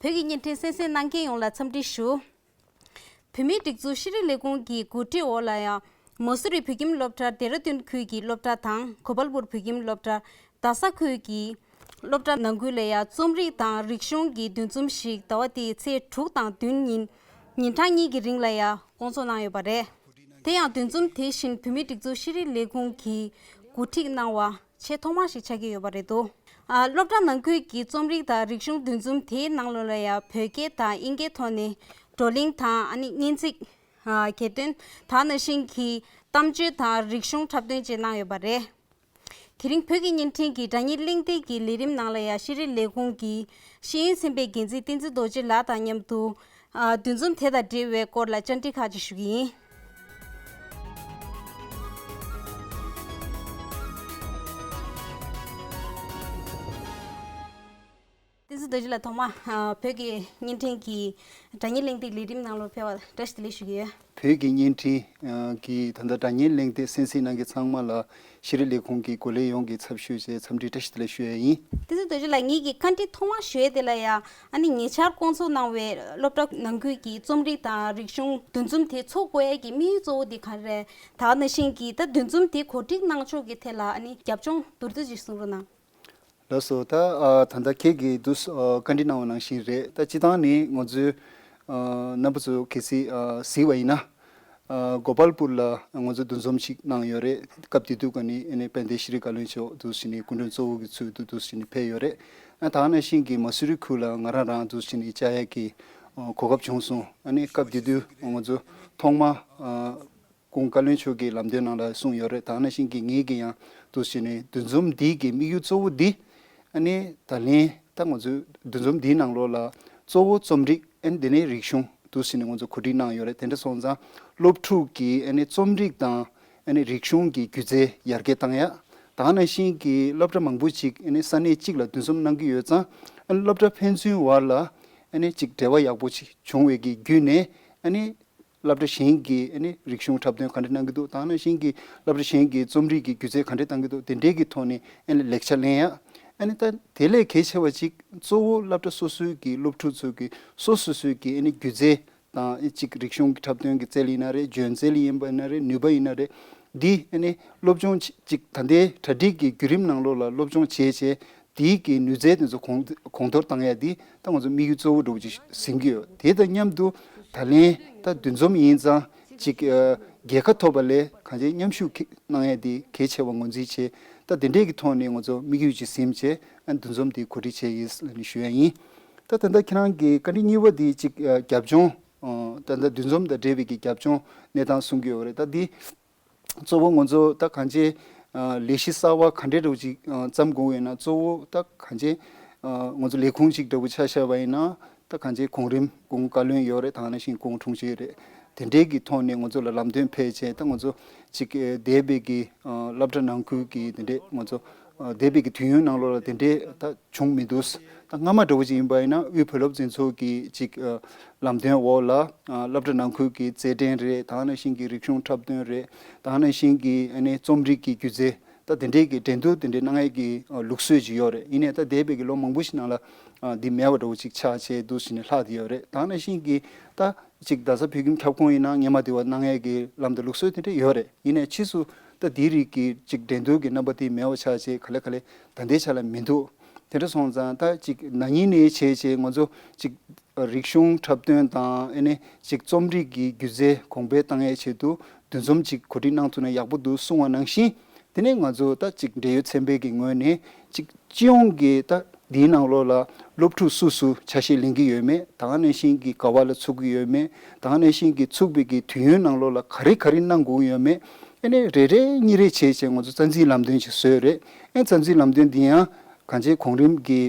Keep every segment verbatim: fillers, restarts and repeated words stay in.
བོད་ཀྱི་བརྙན་འཕྲིན་གསན་གཟིགས་གནང་མཁན་ཡོངས་ལ་འཚམས་འདྲི་ཞུ། བོད་མིའི་སྒྲིག་འཛུགས་ཤེས་རིག་ལས་ཁུངས་ཀྱི་གོ་སྒྲིག་འོག་ལ་ཡང་མ་སུ་རི་བོད་ཁྱིམ་སློབ་གྲྭ་ལྡེ་ར་ལྡུན་ཁུལ་གྱི་སློབ་གྲྭ་དང་གོ་པལ་པུར་བོད་ཁྱིམ་སློབ་གྲྭ་རྡ་ས་ཁུལ་གྱི་སློབ་གྲྭ་ནང་ཁུལ་ལ་ཡང་རྩོམ་རིག་དང་རིག་གཞུང་གི་འདུ་འཛོམས་ཤིག་ཟླ་བ་འདིའི་ཚེས་དྲུག་དང་བདུན་ཉིན་ཉིན་གྲངས་གཉིས་ཀྱི་རིང་ལ་ཡང་སྐོང་ཚོགས་གནང་ཡོད་པ་རེད། དེ་ཡང་འདུ་འཛོམས་དེ་བཞིན་བོད་མིའི་སྒྲིག་འཛུགས་ཤེས་རིག་ལས་ཁུངས་ཀྱིས་གོ་སྒྲིག་གནང་བ་ཆེས་ཐོག་མ་ཞིག་ཆགས་ཀྱི་ཡོད་པ་རེད་འདུག་ཨ། སློབ་གྲྭ་ནང་ཁུལ་གྱི་རྩོམ་རིག་དང་རིག་གཞུང་འདུ་འཛོམས་དེའི་ནང་ལོགས་ལ་ཡང་བོད་སྐད་དང་དབྱིན་སྐད་ཐོག་ནས་བགྲོ་གླེང་དང་ཨ་ནི་སྙན་ཚིག་ཨ། གྱེར་འདོན་དེ་ནང་བཞིན་གྱི་གཏམ་བརྗོད་དང་རིག་གཞུང་འཁྲབ་སྟོན་བཅས་གནང་ཡོད་པ་རེད། དེ་རིང་བོད་ཀྱི་བརྙན་འཕྲིན་གྱི་སྒྲ་སྙན་གླེང་སྟེགས་ཀྱི་ལས་རིམ་ནང་ལ་ཡང་ཤེས་རིག་ལས་ཁུངས་ཀྱི་ཤེས་ཡོན་ཚན་པའི་འགན་འཛིན་བསྟན་འཛིན་རྡོ་རྗེ་ལགས་དང་མཉམ་དུ་ཨ། འདུ་འཛོམས་དེ་དང་འབྲེལ་བའི་སྐོར་ལ་བཅར་འདྲི་ཁག་ཅིག་ཞུ་གི་ཡིན། བསྟན་འཛིན་རྡོ་རྗེ་ལགས་ཐོག་མར་ཨ། བོད་ཀྱི་བརྙན་འཕྲིན་གྱི་སྒྲ་སྙན་གླེང་སྟེགས་ལས་རིམ་ནང་ལ་ཕེབས་པར་བཀྲ་ཤིས་བདེ་ལེགས་ཞུ་གི་ཡོད། བོད་ཀྱི་བརྙན་འཕྲིན་ཨ། གྱི་ད་ལྟ་སྒྲ་སྙན་གླེང་སྟེགས་གསན་གཟིགས་གནང་མཁན་ཚང་མ་ལ་ཤེས་རིག་ལས་ཁུངས་ཀྱི་འགོ་ལས་ཡོངས་ཀྱི་ཚབ་ཞུས་བྱས་འཚམས་འདྲི་བཀྲ་ཤིས་བདེ་ལེགས་ཞུ་ཡས་ཡིན། བསྟན་འཛིན་རྡོ་རྗེ་ལགས། ངེད་ཀྱིས་བཀའ་འདྲི་ཐོག་མ་ཞུ་ཡས་དེ་ལ་ཡང་ཨ་ནི་ཉེ་ཆར་སྐོང་ཚོགས་གནང་བའི་སློབ་གྲྭ་ནང་ཁུལ་གྱི་རྩོམ་རིག་དང་རིག་གཞུང་འདུ་འཛོམས་དེ་འཚོགས་དགོས་ཡས་ཀྱི་དམིགས་ཡུལ་གཙོ་བོ་དེ་ག་རེ་རེད། དེ་ནང་བཞིན་གྱི་ད་འདུ་འཛོམས་དེ་གོ་སྒྲིག་གནང་ཕྱོགས་ཀྱི་ཐད་ལ་ཨ་ནི་རྒྱབ་ལྗོངས་མདོར་བསྡུས་ཅིག་གསུང་རོགས་གནང་། ལགས་སོ། ད་ཨ། ད་ལྟ་ཁྱེད་ཀྱིས་འདུག་སེ་ཨ། བཀའ་འདྲི་གནང་བ་ནང་བཞིན་རེད། ད་སྤྱིར་བཏང་ནི་ང་ཚོའི་ཨ། རྣམ་པ་ཚོ་གལ་སྲིད་ཨ། གཟིགས་པ་ཡིན་ན་ཨ། གོ་པལ་པུར་ལ་ང་ཚོ་འདུ་འཛོམས་ཤིག་གནང་ཡོད་རེད། སྐབས་དེ་དུས་ཀ་ནི་ཨ་ནི་དཔལ་ལྡན་ཤེས་རིག་བཀའ་བློན་མཆོག་འདུག་སེ་ནི་སྐུ་མགྲོན་གཙོ་བོ་གི་ཚུལ་དུ་འདུག་སེ་ནི་ཕེབས་ཡོད་རེད། ཨ། ད་ནང་བཞིན་གྱི་མ་སུ་རི་ཁུལ་ལ་ང་རང་རང་འདུག་སེ་ནི་བཅར་ཡས་ཀྱི་ཨ། གོ་སྐབས་བྱུང་སོང་། ཨ་ནི་སྐབས་དེ་དུས་ང་ཚོ་ཐོག་མ་ཨ། སྐུ་ངོ་བཀའ་བློན་མཆོག་གིས་ལམ་སྟོན་ནང་ལ་གསུངས་ཡོད་རེད། དེ་ནང་བཞིན་གྱི་ངེད་ཀྱིས་ཡང་འདུག་སེ་ནི་འདུ་འཛོམས་འདི་གི་དམིགས་ཡུལ་གཙོ་བོ་འདི་ཨ་ནི་ད་ལན་ད་ང་ཚོའི་འདུ་འཛོམས་འདིའི་ནང་ལོགས་ལ་གཙོ་བོ་རྩོམ་རིག་ཨ་ནི་དེ་ནས་རིག་གཞུང་འདུག་སེ་ནི་ང་ཚོ་གོ་སྒྲིག་གནང་ཡོད་རེད། དེ་འདྲ་སོང་ཙང་སློབ་ཕྲུག་གི་ཨ་ནི་རྩོམ་རིག་དང་ཨ་ནི་རིག་གཞུང་གི་སྒྱུ་རྩལ་ཡར་རྒྱས་བཏང་ཡ། དེ་ནང་བཞིན་གྱི་སློབ་གྲྭ་མང་པོ་ཅིག་ཨ་ནི་ས་གནས་གཅིག་ལ་འདུ་འཛོམས་གནང་གི་ཡོད་ཙང་ཨ་ནི་སློབ་གྲྭ་ཕན་ཚུན་བར་ལ་ཨ་ནི་ཅིག་འབྲེལ་བ་ཡག་པོ་ཅིག་བྱུང་བའི་གི་བརྒྱུད་ནས་ཨ་ནི་སློབ་གྲྭ་གཞན་གྱིས་ཨ་ནི་རིག་གཞུང་འཁྲབ་སྟོན་ག་འདྲ་གནང་གི་འདུག་དེ་ནང་བཞིན་གྱི་སློབ་གྲྭ་གཞན་གྱིས་རྩོམ་རིག་གི་སྒྱུ་རྩལ་ག་འདྲ་གཏང་གི་འདུག་དེ་འདྲའི་གི་ཐོག་ནས་ཨ་ནི་ལེགས་ཆ་ལེན་ཡ། ཨ་ནི་ད་དེ་ལས་གལ་ཆེ་བ་ཅིག་གཙོ་བོ་སློབ་གྲྭ་སོ་སོའི་གི་སློབ་ཕྲུག་ཚོ་གི་སོ་སོ་སོའི་གི་ཨ་ནི་སྒྱུ་རྩལ་དང་ཨ་ཅིག་རིག་གཞུང་གི་འཁྲབ་སྟོན་གྱི་རྩལ་ཡིན་ན་རེད། སྦྱོང་རྩལ་ཡིན་པ་ཡིན་ན་རེད། ནུས་པ་ཡིན་ན་རེད། འདི་ཨ་ནི་སློབ་སྦྱོང་ཅིག་ད་ལྟའི་གྲ་སྒྲིག་གི་བརྒྱུད་རིམ་ནང་ལོགས་ལ་སློབ་སྦྱོང་བྱས་བྱས། དེའི་གི་ནུས་རྩལ་དེ་ཚོ་གོང་གོང་མཐོར་བཏང་ཡ་དེ་ད་ང་ཚོ་དམིགས་ཡུལ་གཙོ་བོ་འདྲ་བོ་ཅིག་ཟིན་གྱི་ཡོད། དེ་དང་མཉམ་དུ་ད་ལན་ད་འདུ་འཛོམས་ཡིན་ཙང་ཅིག་ཨ། རྒྱལ་ཁ་ཐོབ་པ་ལས་གང་ཅི་མཉམ་ཞུགས་གནང་ཡ་དེ་གལ་ཆེ་བ་ངོས་འཛིན་བྱས། ད་དེ་འདྲས་ཀྱི་ཐོག་ནས་ང་ཚོ་དམིགས་ཡུལ་ཅིག་ཟིན་བྱས་ཨ། འདུ་འཛོམས་དེ་གོ་སྒྲིག་བྱས་ཡིན་ལབ་ནས་ཞུ་ཡ་ཡིན། ད་ད་ལྟ་ཁྱེད་རང་གི་བཀའ་འདྲི་གཉིས་པ་དེ་ཅིག་ཨ། རྒྱབ་ལྗོངས་ཨ། ད་ལྟ་འདུ་འཛོམས་དང་འབྲེལ་བའི་གི་རྒྱབ་ལྗོངས་གནས་སྟངས་གསུང་གི་ཡོད་རེད། ད་འདི། གཙོ་བོ་ང་ཚོ་ད་གང་ཅི་ཨ། ལས་གཞི་གསར་བ་ག་འདྲས་འདྲ་བོ་ཅིག་ཨ། བརྩམ་དགོས་ཡོད་ན། གཙོ་བོ་ད་གང་ཅི་ཨ། ང་ཚོ་ལས་ཁུངས་ཅིག་འདྲ་བོ་ཆ་བཞག་པ་ཡིན་ན་ད་གང་ཅི་གོང་རིམ་སྐུ་ངོ་བཀའ་བློན་ཡོད་རེད། དེ་ནང་བཞིན་སྐུ་ངོ་དྲུང་ཆེ་ཡོད་རེད། དེ་འདྲས་ཀྱི་ཐོག་ནས་ང་ཚོ་ལ་ལམ་སྟོན་ཕེབས་བྱས། ད་ང་ཚོ་ཅིག་ཨ། འདས་པའི་གི་ཨ། སློབ་གྲྭ་ནང་ཁུལ་གྱི་དེ་འདྲས་ང་ཚོ་ཨ། འདས་པའི་གི་དུས་ཡུན་ནང་ལོགས་ལ་དེ་འདྲས་ད་བྱུང་མི་འདུག་ད་སྔ་མ་འདྲ་བོ་ཅིག་ཡིན་པ་ཡིན་ན་དབུས་བོད་སློབ་འཛིན་ཚོགས་ཀྱི་ཅིག་ཨ། ལམ་སྟོན་འོག་ལ་ཨ། སློབ་གྲྭ་ནང་ཁུལ་གྱི་རྩེད་འགྲན་རེད། དེ་ནང་བཞིན་གྱི་རིག་གཞུང་འཁྲབ་སྟོན་རེད། དེ་ནང་བཞིན་གྱི་ཨ་ནི་རྩོམ་རིག་གི་སྒྱུ་རྩལ་ད་དེ་འདྲས་ཀྱི་འགྲན་བསྡུར་དེ་འདྲས་གནང་ཡས་ཀྱི་ཨ། ལུགས་སྲོལ་ཅིག་ཡོད་རེད། ཡིན་ནའི་ད་འདས་པའི་གི་ལོ་མང་པོ་ཞིག་ནང་ལ་ཨ། འདི་མེད་པ་འདྲ་བོ་ཅིག་ཆགས་བྱས་འདུག་ཟེར་ནས་ལྷག་བསྡད་ཡོད་རེད། དེ་ནང་བཞིན་གྱི་ད་ཅིག་རྡ་ས་བོད་ཁྱིམ་ཁྱབ་ཁོངས་ཡིན་ན་སྔོན་མ་དེ་བ་གནང་ཡས་ཀྱི་ལམ་དང་ལུགས་སྲོལ་དེ་འདྲ་ཡོད་རེད། ཡིན་ནའི་ཕྱིས་སུ་ད་འདིའི་རིགས་ཀྱི་ཅིག་འགྲན་བསྡུར་གྱི་རྣམ་པ་དེ་མེད་པ་ཆགས་བྱས་ག་ལེ་ག་ལེ་ད་ལྟའི་ཆ་ལ་མི་འདུག་དེ་འདྲ་སོང་ཙང་ད་ཅིག་ན་ནིང་ནས་བྱས་བྱས་ང་ཚོ་ཅིག་རིག་གཞུང་འཁྲབ་སྟོན་དང་ཨ་ནི་ཅིག་རྩོམ་རིག་གི་སྒྱུ་རྩལ་གོང་འཕེལ་བཏང་ཡས་ཆེད་དུ་འདུ་འཛོམས་ཅིག་གོ་སྒྲིག་གནང་ཐུབ་ན་ཡག་པོ་འདུག་གསུང་བ་ནང་བཞིན། དེ་ནས་ང་ཚོ་ད་ཅིག་འབྲེལ་ཡོད་ཚན་པའི་གི་ངོས་ནས་ཅིག་སྤྱི་ཡོངས་ཀྱི་ད་འདིའི་ནང་ལོགས་ལ་སློབ་ཕྲུག་སུ་སུ་ཆ་ཤས་ལེན་གྱི་ཡོད་མེད། དེ་ནང་བཞིན་གྱི་ག་བ་ལ་ཚུགས་ཀྱི་ཡོད་མེད། དེ་ནང་བཞིན་གྱི་ཚུགས་པའི་གི་དུས་ཡུན་ནང་ལོགས་ལ་ག་རེ་ག་རེ་གནང་དགོས་ཀྱི་ཡོད་མེད། ཨ་ནི་རེ་རེ་གཉིས་རེ་བྱས་བྱས་ང་ཚོ་རྩ་འཛིན་ལམ་སྟོན་ཅིག་བཟོས་རེད། ཨ་རྩ་འཛིན་ལམ་སྟོན་འདི་ཡང་གང་ཅིའི་གོང་རིམ་གྱི་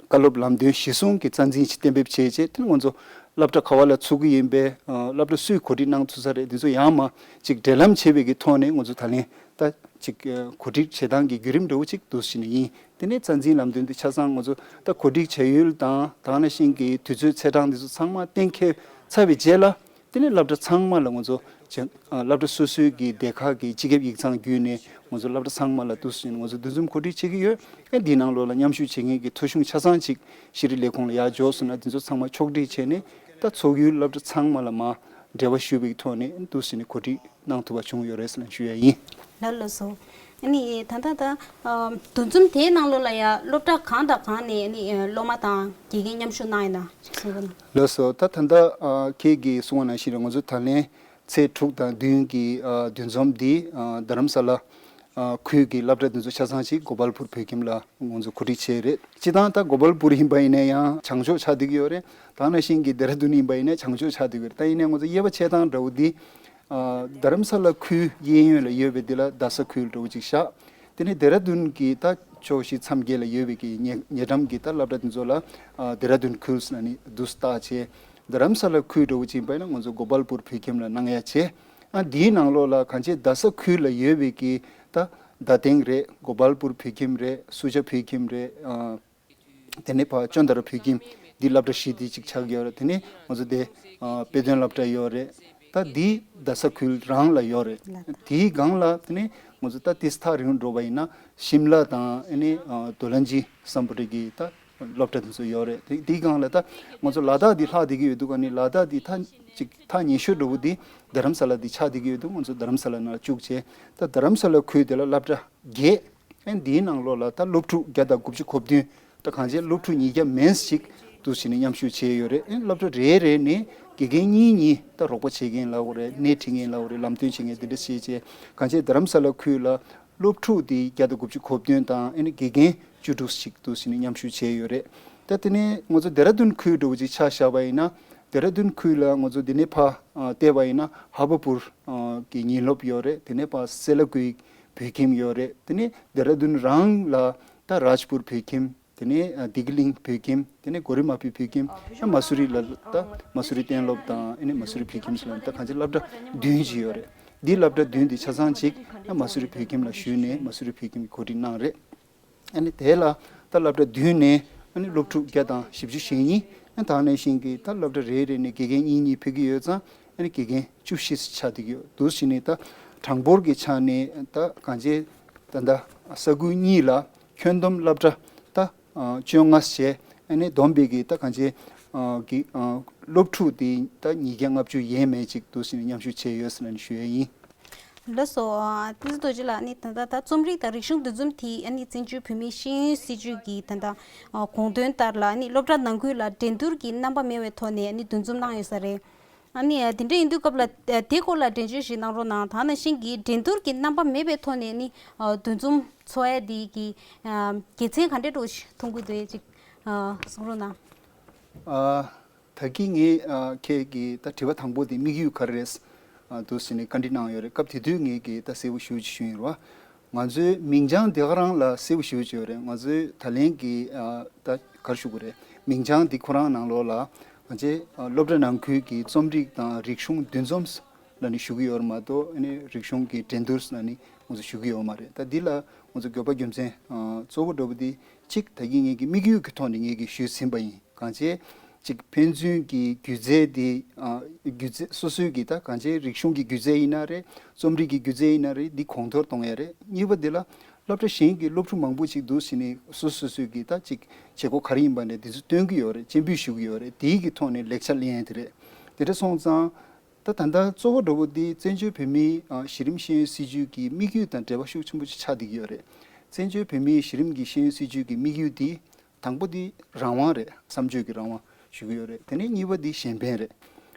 བཀའ་སློབ་ལམ་སྟོན་གཞི་བཟུང་གི་རྩ་འཛིན་ཅིག་གཏན་འབེབས་བྱས་རྗེས། དེ་ནི་ང་ཚོ་སློབ་གྲྭ་ག་བ་ལ་ཚུགས་ཀྱི་ཡིན་པས། ཨ། སློབ་གྲྭ་སུས་གོ་སྒྲིག་གནང་ཐུབ་ས་རེད། འདི་ཚོ་ཡང་མ་ཅིག་འབྲེལ་ལམ་བྱས་པའི་གི་ཐོག་ནས་ང་ཚོ་ད་ལན་ད་ཅིག་ཨ། གོ་སྒྲིག་བྱེད་སྟངས་ཀྱི་བརྒྱུད་རིམ་འདྲ་བོ་ཅིག་འདུག་སེ་བྱས་ནས་ཡིན། དེ་ནས་རྩ་འཛིན་ལམ་སྟོན་འདི་ཆ་ཚང་ང་ཚོ་ད་གོ་སྒྲིག་བྱ་ཡུལ་དང་དེ་ནང་བཞིན་གྱི་དུས་ཚོད་ཚེས་གྲངས་འདི་ཚོ་ཚང་མ་གཏན་འཁེལ་ཚར་བའི་རྗེས་ལ། དེ་ནས་སློབ་གྲྭ་ཚང་མ་ལ་ང་ཚོ་ བྱང་ཨ་སློབ་གྲྭ་སོ་སོའི་གི་སྡེ་ཁག་གི་སྤྱི་ཁྱབ་ཡིག་ཚང་བརྒྱུད་ནས་ང་ཚོ་སློབ་གྲྭ་ཚང་མ་ལ་འདུག་སེ་ང་ཚོ་འདུ་འཛོམས་གོ་སྒྲིག་བྱེད་ཀྱི་ཡོད། ཨེ་འདིའི་ནང་ལོགས་ལ་མཉམ་ཞུགས་བྱེད་མཁན་གྱི་ཐོ་གཞུང་ཆ་ཚང་ཅིག་ཤེས་རིག་ལས་ཁུངས་ལ་ཡར་འབྱོར་སོང་ན་འདི་ཚོ་ཚང་མ་ཕྱོགས་སྒྲིག་བྱས་ནས། ད་ཚོགས་ཡུལ་སློབ་གྲྭ་ཚང་མ་ལ་མར་འབྲེལ་བ་ཞུས་པའི་ཐོག་ནས་འདུག་སེ་ནས་གོ་སྒྲིག་གནང་ཐུབ་པ་བྱུང་ཡོད་རེད་ཟེར་ནས་ཞུ་ཡ་ཡིན། ལགས་ལགས་སོ། ཨ་ནི་ད་ལྟ་ད་ཨ་འདུ་འཛོམས་དེའི་ནང་ལོགས་ལ་ཡ་སློབ་གྲྭ་གང་དང་གང་ནས་ཨ་ནི་ཨ་སློབ་མ་དང་དགེ་རྒན་མཉམ་ཞུགས་གནང་ཡོད་ན་ཅིག་གསུང་རོགས་གནང་། ལགས་སོ། ད་ད་ལྟ་ཨ་ཁྱེད་ཀྱིས་གསུངས་པ་ནང་བཞིན་རེད། ང་ཚོ་ད་ལན་ཚེས་དྲུག་དང་བདུན་གྱི་ཨ་འདུ་འཛོམས་འདི་ཨ་རྡ་རམ་ས་ལ་ཨ་ཁུལ་གྱི་སློབ་གྲྭ་འདི་ཚོ་ཆ་ཚང་ཅིག་གོ་པལ་པུར་བོད་ཁྱིམ་ལ་ང་ཚོ་གོ་སྒྲིག་བྱས་རེད། སྤྱིར་བཏང་ད་གོ་པལ་པུར་ཡིན་པ་ཡིན་ན་ཡང་བྱང་ཕྱོགས་ཆགས་བསྡད་ཀྱི་ཡོད་རེད། ད་ནང་བཞིན་གྱི་ལྡེ་ར་ལྡུན་ཡིན་པ་ཡིན་ན་བྱང་ཕྱོགས་ཆགས་བསྡད་ཀྱི་ཡོད་རེད། ད་ཡིན་ནའི་ང་ཚོ་དབྱེ་བ་ཕྱེ་སྟངས་འདྲ་བོ་འདི་ཨ་རྡ་རམ་ས་ལ་ཁུལ་གཡས་གཡོན་ལ་ཡོད་པའི་འདི་ལ་རྡ་ས་ཁུལ་འདྲ་བོ་ཅིག་བཞག་དེ་ནས་ལྡེ་ར་ལྡུན་གྱི་ད་ཕྱོགས་བཞི་མཚམས་བརྒྱད་ལ་ཡོད་པའི་གི་ཉེ་ཉེ་འགྲམ་གྱི་ད་སློབ་གྲྭ་དེ་ཚོ་ལ་ཨ་ལྡེ་ར་ལྡུན་ཁུལ་ཟེར་ནས་འདུག་སེ་བཏགས་བྱས། རྡ་རམ་ས་ལ་ཁུལ་འདྲ་བོ་ཅིག་ཡིན་པ་ཡིན་ན་ང་ཚོ་གོ་པལ་པུར་བོད་ཁྱིམ་ལ་གནང་ཡ་བྱས། ཨ་འདིའི་ནང་ལོགས་ལ་གང་ཅི་རྡ་ས་ཁུལ་ལ་ཡོད་པའི་གི་ད་རྡ་སྟེང་རེད། གོ་པལ་པུར་བོད་ཁྱིམ་རེད། སུ་ཇཱ་བོད་ཁྱིམ་རེད། ཨ་དེ་ནས་ཕར་ཅོན་དྷ་ར་བོད་ཁྱིམ་འདི་སློབ་གྲྭ་བཞི་འདི་གཅིག་ཆགས་ཡོད་རེད། དེ་ནས་ང་ཚོ་དེ་ཨ་དཔེ་སྟོན་སློབ་གྲྭ་ཡོད་རེད། ད་འདི་རྡ་ས་ཁུལ་རང་ལ་ཡོད་རེད། དེའི་སྒང་ལ་དེ་ནས་ང་ཚོ་ད་དེ་ཐག་རིང་འགྲོ་བ་ཡིན་ན་ཤིམ་ལ་དང་ཨ་ནི་ཨ་དོ་ལན་ཇི་སམ་བྷོ་ཊ་གི་ད་སློབ་གྲྭ་དེ་ཚོ་ཡོད་རེད། དེ་དེའི་སྒང་ལ་ད་ང་ཚོ་ལ་དྭགས་འདི་ལྷག་བསྡད་ཀྱི་ཡོད་འདུག་ཨ་ནི་ལ་དྭགས་འདི་ད་ཅིག་ཐག་ཉེ་ཤོས་འདྲ་བོ་འདི་རྡ་རམ་ས་ལ་འདི་ཆགས་བསྡད་ཀྱི་ཡོད་འདུག་ང་ཚོ་རྡ་རམ་ས་ལ་ནང་བཅུག་བྱས། ད་རྡ་རམ་ས་ལ་ཁུལ་དེ་ལ་སློབ་གྲྭ་བརྒྱད། ཨེ་འདིའི་ནང་ལོགས་ལ་ད་སློབ་ཕྲུག་བརྒྱ་དང་དགུ་བཅུ་གོ་བདུན། ད་གང་ཅི་སློབ་ཕྲུག་ཉིས་བརྒྱ་མན་ཞིག་འདུག་སེ་ནས་མཉམ་ཞུགས་བྱས་ཡོད་རེད། ཨེ་སློབ་གྲྭ་རེ་རེ་ནས་དགེ་རྒན་གཉིས་གཉིས་ད་རོགས་པ་བྱེད་མཁན་ལབ་དགོས་རེད། སྣེ་ཁྲིད་མཁན་ལབ་དགོས་རེད། ལམ་སྟོན་བྱེད་མཁན་དེ་འདྲ་བྱས་བྱས། གང་ཅི་རྡ་རམ་ས་ལ་ཁུལ་ལ་སློབ་ཕྲུག་དེ་བརྒྱ་དང་དགུ་བཅུ་གོ་བདུན་དང་ཨེ་ནི་དགེ་རྒན་བཅུ་དྲུག་ཞིག་འདུག་སེ་ནས་མཉམ་ཞུགས་བྱས་ཡོད་རེད། ད་དེ་ནས་ང་ཚོ་ལྡེ་ར་ལྡུན་ཁུལ་འདྲ་བོ་ཅིག་ཆ་བཞག་པ་ཡིན་ན། ལྡེ་ར་ལྡུན་ཁུལ་ལ་ང་ཚོ་འདི་ནས་ཕར་ཨ་བལྟས་པ་ཡིན་ན་ཧ་བ་པུར་ཨ་གི་ཉིན་སློབ་ཡོད་རེད། དེ་ནས་ཕར་སེ་ལ་ཀུའི་བོད་ཁྱིམ་ཡོད་རེད། དེ་ནས་ལྡེ་ར་ལྡུན་རང་ལ་ད་རཱཇ་པུར་བོད་ཁྱིམ། དེ་ནས་ཨ་དིག་གླིང་བོད་ཁྱིམ། དེ་ནས་གོ་རི་མ་ཕི་བོད་ཁྱིམ། ཨ་མ་སུ་རི་ལ་ད་མ་སུ་རི་གཏན་སློབ་དང་ཨ་ནི་མ་སུ་རི་བོད་ཁྱིམ་ཟེར་ལ་ད་གང་ཅི་སློབ་གྲྭ་བདུན་ཅིག་ཡོད་རེད། འདི་སློབ་གྲྭ་བདུན་འདི་ཆ་ཚང་ཅིག་ཨ་མ་སུ་རི་བོད་ཁྱིམ་ལ་ཞུས་ནས་མ་སུ་རི་བོད་ཁྱིམ་གྱི་གོ་སྒྲིག་གནང་རེད། ཨ་ནི་དེ་ལ་ད་སློབ་གྲྭ་བདུན་ནས་ཨ་ནི་སློབ་ཕྲུག་བརྒྱ་དང་བཞི་བཅུ་ཞེ་གཉིས། ཨ་ནི་ད་ག་ནང་བཞིན་གྱི་ད་སློབ་གྲྭ་རེ་རེ་ནས་དགེ་རྒན་གཉིས་གཉིས་ཕེབས་ཀྱི་ཡོད་ཙང་ཨ་ནི་དགེ་རྒན་བཅུ་བཞི་ཆགས་བསྡད་ཀྱི་ཡོད། འདུག་སེ་ནས་ད་གྲངས་འབོར་གྱི་ཆ་ནས་ད་གང་ཅི་ད་ད་ས་ཁུལ་གཉིས་ལ་ཁྱོན་བསྡོམས་སློབ་གྲྭ་ད་བཅོ་ལྔ་བྱས། ཨ་ནི་བསྡོམས་པས་ཀྱི་ད་གང་ཅི་གི་སློབ་ཕྲུག་དེ་ད་ཉིས་བརྒྱ་ལྔ་བཅུ་ཡས་མས་ཅིག་འདུག་སེ་ནས་མཉམ་ཞུགས་བྱས་ཡོད་ཟེར་ནས་ཞུ་ཡས་ཡིན། ལགས་སོ། ཨ་བསྟན་འཛིན་རྡོ་རྗེ་ལགས། ཨ་ནི་ད་ལྟ་ད་རྩོམ་རིག་དང་རིག་གཞུང་འདུ་འཛོམས་དེ་ཨ་ནི་བཙན་བྱོལ་བོད་མིའི་ཤེས་ཡོན་སྲིད་བྱུས་ཀྱི་ད་ལྟ་ཨ་དགོངས་དོན་ལྟར་ལ་ཨ་ནི་སློབ་གྲྭ་ནང་ཁུལ་ལ་འགྲན་བསྡུར་གྱི་རྣམ་པ་མེད་པའི་ཐོག་ནས་ཨ་ནི་འདུ་འཛོམས་གནང་ཡོད་ས་རེད། ཨ་ནི་ཨ་དེ་འདྲ་ཡིན་དུས་སྐབས་ལ་ཨ་དེ་སྐོར་ལ་འགྲེལ་བརྗོད་ཞིག་གནང་རོགས་གནང་། ད་ནང་བཞིན་གྱི་འགྲན་བསྡུར་གྱི་རྣམ་པ་མེད་པའི་ཐོག་ནས་ཨ་ནི་ཨ་འདུ་འཛོམས་འཚོགས་ཡ་དེ་གི་ཨ་དགེ་མཚན་ག་འདྲ་འདྲ་བོ་ཞིག་མཐོང་གི་འདུག་ཅིག་ཨ་གསུང་རོགས་གནང་། ཨ། ད་གིན་ངས་ཨ་ཁྱེད་ཀྱི་ད་དྲི་བ་དང་པོ་དེ་དམིགས་ཡུལ་ག་རེ་རེད་ཨ་འདུག་ཟེར་ནས་བཀའ་འདྲི་གནང་ཡོད་རེད། སྐབས་དེ་དུས་ངས་ཀྱི་ད་གསལ་པོ་ཞེ་པོ་ཅིག་ཞུས་ཡིན་རེད་བ། ང་ཚོའི་མིང་བྱང་དེ་ག་རང་ལ་གསལ་པོ་ཞེ་པོ་ཅིག་ཡོད་རེད། ང་ཚོའི་ད་ལན་གྱི་ཨ་ད་ག་རེ་ཞུ་དགོས་རེད། མིང་བྱང་འདི་ཁོ་རང་ནང་ལོགས་ལ་ང་ཚོའི་ཨ་སློབ་གྲྭ་ནང་ཁུལ་གྱི་རྩོམ་རིག་དང་རིག་གཞུང་འདུ་འཛོམས་ལབ་ནས་ཞུ་གི་ཡོད་རེད་མ་གཏོགས་ཨ་ནི་རིག་གཞུང་གི་འགྲན་བསྡུར་ལབ་ནས་ང་ཚོ་ཞུ་གི་ཡོད་མ་རེད། ད་འདི་ལ་ང་ཚོ་དགོས་པ་རྒྱུ་མཚན་ཨ་གཙོ་བོ་འདྲ་པོ་འདི་གཅིག་ད་གིན་ངས་ཀྱི་དམིགས་ཡུལ་གྱི་ཐོག་ནས་ངས་ཀྱི་ཞུས་ཟིན་པ་ཡིན། གང་བྱས་གཅིག་ཕན་ཚུན་གྱི་སྒྱུ་རྩལ་འདི་ཨ་སྒྱུ་རྩལ་སོ་སོའི་གི་ད་གང་བྱས་རིག་གཞུང་གི་སྒྱུ་རྩལ་ཡིན་ན་རེད། རྩོམ་རིག་གི་སྒྱུ་རྩལ་ཡིན་ན་རེད། འདི་གོང་མཐོར་གཏོང་ཡ་རེད། གཉིས་པ་འདི་ལ་སློབ་གྲྭ་གཞན་གྱི་སློབ་ཕྲུག་མང་པོ་ཅིག་འདུག་ཟེར་ནས་སོ་སོ་སོའི་གི་ད་ཅིག་བྱེད་སྒོ་ག་རེ་ཡིན་པ་ནས་འདི་ཚོ་སྟོན་གྱི་ཡོད་རེད། སྤྱན་འབུལ་ཞུ་གི་ཡོད་རེད། དེའི་གི་ཐོག་ནས་ལེགས་ཆ་ལེན་ཡ་དེ་རེད། དེ་འདྲ་སོང་ཙང་ད་ད་ལྟ་གཙོ་བོ་འདྲ་པོ་འདི་བཙན་བྱོལ་བོད་མིའི་ཨ་གཞི་རིམ་ཤེས་ཡོན་སྲིད་བྱུས་ཀྱི་དམིགས་ཡུལ་དང་འབྲེལ་བ་ཤུགས་ཆེན་པོ་ཅིག་ཆགས་བསྡད་ཀྱི་ཡོད་རེད། བཙན་བྱོལ་བོད་མིའི་གཞི་རིམ་གྱི་ཤེས་ཡོན་སྲིད་བྱུས་ཀྱི་དམིགས་ཡུལ་འདི་དང་པོ་འདི་རང་དབང་རེད། བསམ་སྤྱོད་ཀྱི་རང་དབང་ཞུ་གི་ཡོད་རེད། དེ་ནས་གཉིས་པ་འདི་གཞན་ཕན་རེད།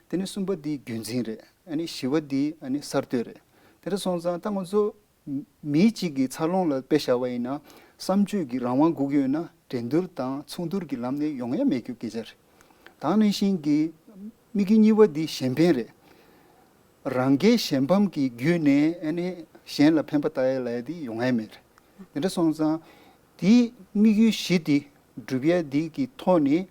དེ་ནས་གསུམ་པ་འདི་རྒྱུན་འཛིན་རེད། ཨ་ནི་བཞི་པ་འདི་ཨ་ནི་གསར་གཏོད་རེད། དེ་འདྲ་སོང་ཙང་ད་ང་ཚོ་མི་གཅིག་གི་འཚར་ལོངས་ལ་དཔེ་བཞག་པ་ཡིན་ན་བསམ་སྤྱོད་ཀྱི་རང་དབང་དགོས་ཀྱི་ཡོད་ན་འགྲན་བསྡུར་དང་ཚོགས་འདུར་གྱི་ལམ་ནས་ཡོང་ཡ་མེད་རྒྱུ་སྐད་ཆ་རེད། ད་ག་ནང་བཞིན་གྱི་དམིགས་ཡུལ་གཉིས་པ་འདི་གཞན་ཕན་རེད། རང་སྐྱེས་གཞན་ཕམ་གྱི་བརྒྱུད་ནས་ཨ་ནི་གཞན་ལ་ཕན་པ་བཏགས་ཡ་ལབ་ཡ་འདི་ཡོང་ཡ་མེད་རེད། དེ་འདྲ་སོང་ཙང་དེའི་དམིགས་ཡུལ་བཞི་འདི་སྒྲུབ་ཡ་འདི་གི་ཐོག་ནས་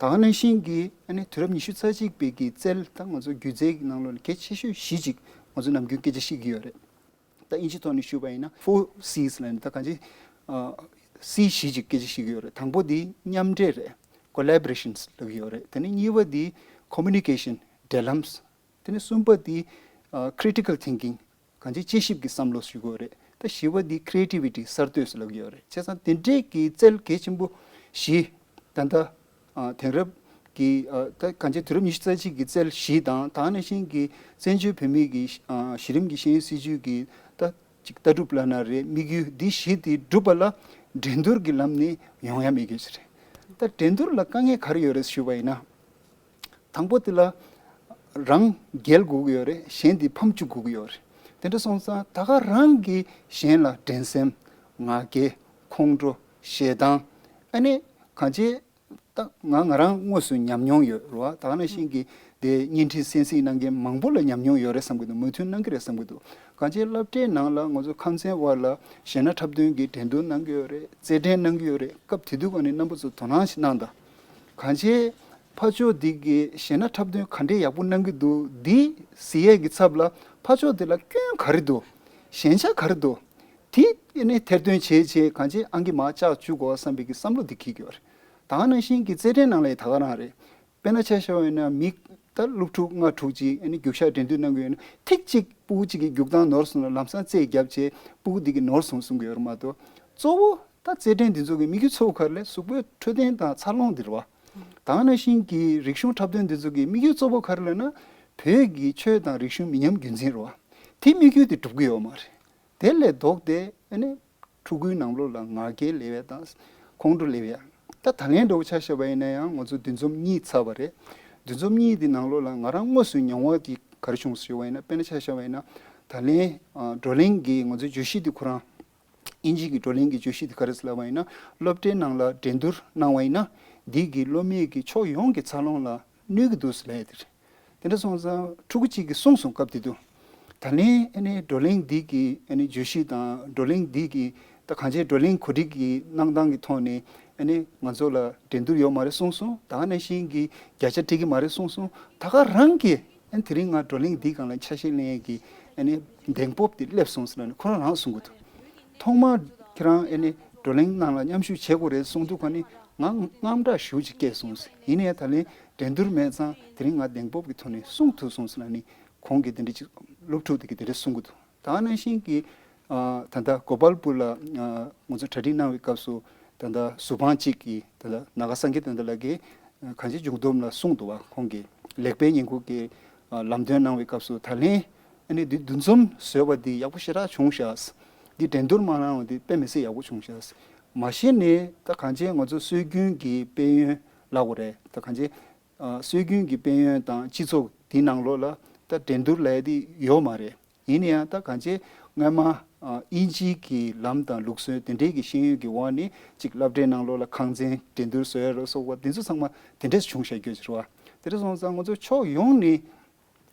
ད་ག་ནང་བཞིན་གྱི་ཨ་ནི་དུས་རབས་ཉི་ཤུ་རྩ་གཅིག་པའི་གི་རྩལ་ད་ང་ཚོ་སྒྱུ་རྩལ་གྱི་ནང་ལོགས་ནས་གལ་ཆེ་ཤོས་བཞི་ཅིག་ང་ཚོ་ནམ་རྒྱུན་སྐད་ཆ་བཤད་ཀྱི་ཡོད་རེད། ད་དབྱིན་ཇི་ཐོག་ནས་ཞུས་པ་ཡིན་ན་Four C's ལབ་ནས་ད་གང་ཅི་ཨ་སི་བཞི་ཅིག་སྐད་ཆ་བཤད་ཀྱི་ཡོད་རེད། དང་པོ་འདི་མཉམ་འབྲེལ་རེད། Collaborations ལབ་ཀྱི་ཡོད་རེད། དེ་ནས་གཉིས་པ་འདི་Communication འབྲེལ་ལམ། དེ་ནས་གསུམ་པ་འདི་ ཨ་critical thinking གང་ཅི་དཔྱད་ཞིབ་ཀྱི་བསམ་བློ་ཞུ་དགོས་རེད། ད་བཞི་པ་འདི་creativity གསར་གཏོད་ཟེར་ལབ་ཀྱི་ཡོད་རེད། བྱས་ཙང་དེ་འདྲས་ཀྱི་རྩལ་གལ་ཆེན་པོ་བཞི་ད་ལྟ་ཨ་དེང་རབས་ཀྱི་ཨ་ད་གང་ཅི་དུས་རབས་ཉི་ཤུ་རྩ་གཅིག་གི་རྩལ་བཞི་དང་ད་ག་ནང་བཞིན་གྱི་བཙན་བྱོལ་བོད་མིའི་གི་ཨ་གཞི་རིམ་གྱི་ཤེས་ཡོན་སྲིད་བྱུས་ཀྱི་ད་ཅིག་ལྟ་གྲུབ་ལབ་ན་རེད། དམིགས་ཡུལ་འདི་བཞི་དེ་འགྲུབ་པ་ལ་འགྲན་བསྡུར་གྱི་ལམ་ནས་ཡོང་ཡ་མེད་ཀྱི་ཞིག་རེད། ད་འགྲན་བསྡུར་ལ་དཀའ་ངལ་ག་རེ་ཡོད་རེད་ཞུས་པ་ཡིན་ན། དང་པོ་དེ་ལ་རང་རྒྱལ་དགོས་ཀྱི་ཡོད་རེད། གཞན་དེ་ཕམ་བཅུག་དགོས་ཀྱི་ཡོད་རེད། དེ་འདྲ་སོང་ཙང་ད་ག་རང་གིས་གཞན་ལ་འགྲན་སེམས། ང་རྒྱལ། ཁོང་ཁྲོ། ཞེ་སྡང་། ཨ་ནི་གང་ཅི་ད་ང་ང་རང་དངོས་སུ་ཉམས་མྱོང་ཡོད་རེད་བ། ད་ག་ནང་བཞིན་གྱི་དེ་བརྙན་འཕྲིན་གསན་གཟིགས་གནང་མཁན་མང་པོ་ལ་ཉམས་མྱོང་ཡོད་རེད་བསམ་གྱི་འདུག་མོས་མཐུན་གནང་གི་རེད་བསམ་གྱི་འདུག་གང་ཅི་སློབ་གྲྭའི་ནང་ལ་ང་ཚོ་ཁམས་ཚན་བར་ལ་གཞས་སྣ་འཁྲབ་སྟོན་གྱི་འགྲན་བསྡུར་གནང་གི་ཡོད་རེད། རྩེད་འགྲན་གནང་གི་ཡོད་རེད། སྐབས་དེ་དུས་ཀ་ནས་རྣམ་པ་ཚོ་དོ་སྣང་ཞིག་གནང་དང་། གང་ཅི་ཕར་ཕྱོགས་འདི་གི་གཞས་སྣ་འཁྲབ་སྟོན་ག་འདྲས་ཡག་པོ་གནང་གི་འདུག་འདི་གཟིགས་ཡས་ཀྱི་ཚབ་ལ་ཕར་ཕྱོགས་འདི་ལ་སྐྱོན་ག་རེ་འདུག་ཞན་ཆ་ག་རེ་འདུག་དེ་ཨ་ནི་ཐེར་འདོན་བྱས་བྱས་གང་ཅི་ཨང་ཀི་མར་བཅག་བཅུག་དགོས་བསམ་པའི་གི་བསམ་བློ་འདི་འཁྱེར་གྱི་ཡོད་རེད། ད་ག་ནང་བཞིན་གྱི་རྩེད་འགྲན་ནང་ལ་ཡང་ད་ག་རང་རེད། དཔེར་ན་ཆ་བཞག་པ་ཡིན་ན་མི་ད་སློབ་ཕྲུག་ལྔ་དྲུག་ཅིག་ཨ་ནི་རྒྱུག་ཤར་འགྲན་བསྡུར་གནང་གི་ཡོད་ན་ཐིག་གཅིག་སྤུ་གུ་གཅིག་གི་རྒྱུག་སྟངས་ནོར་སོང་ན་ལམ་སང་རྩེད་བརྒྱབ་བྱས་སྤུ་གུ་འདི་གི་ནོར་སོང་གསུང་གི་ཡོད་རེད་མ་གཏོགས། གཙོ་བོ་ད་རྩེད་འགྲན་འདི་ཚོ་གི་དམིགས་ཡུལ་གཙོ་བོ་ག་རེ་ལས་གཟུགས་པོའི་འཕྲོད་བསྟེན་དང་འཚར་ལོངས་འདི་རེད་བ། ད་ག་ནང་བཞིན་གྱི་རིག་གཞུང་འཁྲབ་སྟོན་འདི་ཚོ་གི་དམིགས་ཡུལ་གཙོ་བོ་ག་རེ་ལབ་ན་བོད་ཀྱི་ཆོས་དང་རིག་གཞུང་མི་ཉམས་རྒྱུན་འཛིན་རེད་བ། དེ་དམིགས་ཡུལ་དེ་འགྲུབ་ཀྱི་ཡོད་མ་རེད། དེ་ལས་ལྡོག་སྟེ་ཨ་ནི་ཕྲུ་གུའི་ནང་ལོགས་ལ་ང་རྒྱལ་སླེབས་ཡ་དང་ཁོང་ཁྲོ་སླེབས་ཡ། ད་ད་ལན་འདྲ་བོ་ཆ་བཞག་པ་ཡིན་ན་ཡང་ང་ཚོ་འདུ་འཛོམས་གཉིས་ཚར་བ་རེད། འདུ་འཛོམས་གཉིས་དེ་ནང་ལོགས་ལ་ང་རང་དངོས་སུ་མྱོང་བ་དེ་ག་རེ་བྱུང་ཟེར་བ་ཡིན་ན། དཔེར་ན་ཆ་བཞག་པ་ཡིན་ན་ད་ལན་ཨ་བགྲོ་གླེང་གི་ང་ཚོའི་བརྗོད་གཞི་དེ་ཁོ་རང་དབྱིན་ཇི་གི་བགྲོ་གླེང་གི་བརྗོད་གཞི་དེ་ག་རེ་ཟེར་ལབ་པ་ཡིན་ན། སློབ་གྲྭའི་ནང་ལ་འགྲན་བསྡུར་གནང་བ་ཡིན་ན་འདི་གི་སློབ་མའི་གི་ཕྱོགས་ཡོངས་ཀྱི་འཚར་ལོངས་ལ་གནོད་ཀྱི་འདུག་ཟེར་ལབ་ཡ་དེ་རེད། དེ་འདྲ་སོང་ཙང་ཕྲུ་གུ་གཅིག་གིས་གསུངས་སོང་། སྐབས་དེ་དུས་ད་ལན་ཨ་ནི་བགྲོ་གླེང་འདི་གི་ཨ་ནི་བརྗོད་གཞི་དང་བགྲོ་གླེང་འདི་གི་ད་གང་ཅིའི་བགྲོ་གླེང་གོ་སྒྲིག་གི་གནང་སྟངས་ཀྱི་ཐོག་ནས་ཨ་ནི་ང་ཚོ་ལ་འགྲན་བསྡུར་ཡོད་མ་རེད་གསུངས་སོང་། ད་ག་ནང་བཞིན་གྱི་བརྒྱ་ཆ་སྤྲད་ཀྱི་མ་རེད་གསུངས་སོང་། ད་ག་རང་གིས་ཨ་ནི་དེ་རིང་ང་བགྲོ་གླེང་འདིའི་སྒང་ལ་ཆ་ཤས་ལེན་ཡས་ཀྱི་ཨ་ནི་གདེང་སྤོབས་དེ་སླེབས་སོང་ཟེར་ནས་ཁོ་རང་རང་གསུང་གི་འདུག་ཐོག་མར་ཁྱེད་རང་ཨ་ནི་བགྲོ་གླེང་ནང་ལ་མཉམ་ཞུགས་བྱེད་དགོས་རེད་གསུངས་དུས་ཁ་ནི་ང་དངངས་སྐྲག་ཞེ་པོ་ཅིག་སྐྱེས་སོང་ཟེར། ཡིན་ནའི་ད་ལན་འགྲན་བསྡུར་མེད་ཙང་དེ་རིང་ང་གདེང་སྤོབས་ཀྱི་ཐོག་ནས་གསུང་ཐུབ་སོང་ཟེར་ལབ་ནི་ཁོང་གིས་དེ་འདྲ་ཅིག་སློབ་ཕྲུག་དེ་གིས་དེ་འདྲ་གསུང་གི་འདུག་ད་ག་ནང་བཞིན་གྱི་ཨ་ད་ལྟ་གོ་པལ་པུར་ལ་ཨ་ང་ཚོ་གྲ་སྒྲིག་གནང་བའི་སྐབས་སུ་ད་ལྟ་གཟུ་དཔང་གཅིག་གིས་ད་ལྟ་ན་ག་སངས་རྒྱས་དོན་གྲུབ་ལགས་ཀྱིས་ཨ་གང་ཅི་མཇུག་བསྡོམས་ལ་གསུངས་འདུག་བ། ཁོང་གིས་ལེགས་སྤེལ་ཉིན་གུང་གི་ཨ་ལམ་སྟོན་གནང་བའི་སྐབས་སུ་ད་ལན་ཨ་ནི་འདི་འདུ་འཛོམས་བཟོས་པ་འདི་ཡག་པོ་ཞེ་དྲག་བྱུང་ཤག་འདི་འགྲན་བསྡུར་མ་གནང་བ་འདི་དཔེ་མི་སྲིད་ཡག་པོ་བྱུང་ཤག་མ་གཞི་ནས་ད་གང་ཅི་ང་ཚོ་སྲོལ་རྒྱུན་གྱི་དཔལ་ཡོན་ལབ་དགོས་རེད། ད་གང་ཅི་ཨ་སྲོལ་རྒྱུན་གྱི་དཔལ་ཡོན་དང་སྤྱི་ཚོགས་འདི་ནང་ལོགས་ལ་ད་འགྲན་བསྡུར་ལབ་ཡ་འདི་ཡོད་མ་རེད། ཡིན་ན་ཡང་ད་གང་ཅི་སྔོན་མ་ཨ་དབྱིན་ཇིའི་གི་ལམ་དང་ལུགས་སྲོལ་དེ་འདྲའི་གི་ཤེས་ཡོན་གྱི་འོག་ནས་ཅིག་སློབ་གྲྭའི་ནང་ལོགས་ལ་ཁང་ཚན་འགྲན་བསྡུར་བཟོ་ཡ་ར་སོགས་པ་འདི་ཚོ་ཚང་མ་དེ་འདྲས་བྱུང་བཞག་རྒྱུ་ཅིག་རེད་བ། དེ་འདྲ་སོང་ཙང་ང་ཚོ་ཕྱོགས་ཡོངས་ནས་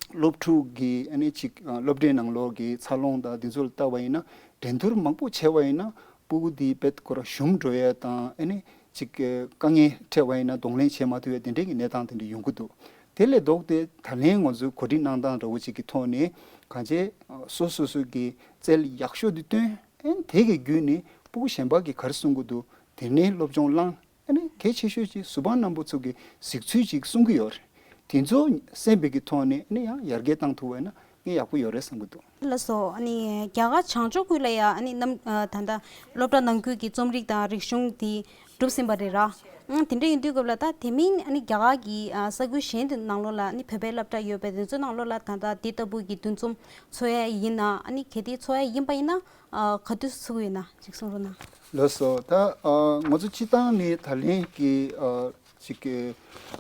སློབ་ཕྲུག་གི་ཨ་ནི་ཅིག་ཨ་སློབ་གྲྭའི་ནང་ལོགས་ཀྱི་འཚར་ལོངས་དང་འདི་ཚོ་ལ་བལྟ་བ་ཡིན་ན་འགྲན་བསྡུར་མང་པོ་བྱས་པ་ཡིན་ན་སྤུ་གུ་འདི་དཔེ་ཁོ་རང་ཞུམ་འགྲོ་ཡ་དང་ཨ་ནི་ཅིག་ཨ་དཀའ་ངལ་འཕྲད་པ་ཡིན་ན་གདོང་ལེན་བྱེད་མ་ཐུབ་ཡ་དེ་འདྲའི་གི་གནས་སྟངས་དེ་འདྲ་ཡོང་གི་འདུག་དེ་ལས་ལྡོག་སྟེ་ད་ལན་ང་ཚོའི་གོ་སྒྲིག་གནང་སྟངས་འདྲ་བོ་ཅིག་གི་ཐོག་ནས་གང་ཅི་ཨ་སོ་སོ་སོ་གི་རྩལ་ཡག་ཤོས་འདི་སྟོན། ཨ་ནི་དེ་གི་བརྒྱུད་ནས་སྤུ་གུ་གཞན་པ་གིས་ག་རེ་གསུང་གི་འདུག་དེ་ནས་སློབ་སྦྱོང་བླངས། ཨ་ནི་གལ་ཆེ་ཤོས་ཀྱི་གཟུ་དཔང་རྣམ་པ་ཚོ་གིས་གཟིགས་ཚུལ་ཅིག་གསུང་གི་ཡོད་རེད། དེ་ཚོ་གསན་པའི་གི་ཐོག་ནས་ཨ་ནི་ཡང་ཡར་རྒྱས་བཏང་ཐུབ་པ་ཡིན་ན་ངས་ཡག་པོ་ཡོད་རེད་བསམ་གི་འདུག་ལགས་སོ། ཨ་ནི་རྒྱ་གར་བྱང་ཕྱོགས་ཁུལ་ལ་ཡ་ཨ་ནི་ནམ་ཨ་ད་ལྟ་སློབ་གྲྭ་ནང་ཁུལ་གྱི་རྩོམ་རིག་དང་རིག་གཞུང་དེ་གྲུབ་ཟིན་པ་རེད་ར། ཨང་དེ་འདྲ་ཡིན་དུས་སྐབས་ལ་ད་དེ་མིན་ཨ་ནི་རྒྱ་གར་གྱི་ཨ་ས་ཁུལ་གཞན་དེ་ནང་ལོགས་ལ་ཨ་ནི་བོད་པའི་སློབ་གྲྭ་ཡོད་པའི་དེ་ཚོའི་ནང་ལོགས་ལ་ད་ལྟ་དེ་ལྟ་བུ་གི་འདུ་འཛོམས་ཚོགས་ཡ་ཡིན་ན་ཨ་ནི་གལ་ཏེ་ཚོགས་ཡ་ཡིན་པ་ཡིན་ན། ཨ་ག་དུས་ཚུགས་ཡོད་ན་ཅིག་གསུང་རོགས་གནང་། ལགས་སོ། ད་ཨ་ང་ཚོ་སྤྱི་བཏང་ནས་ད་ལན་གྱི་ཨ་ཅིག་གི་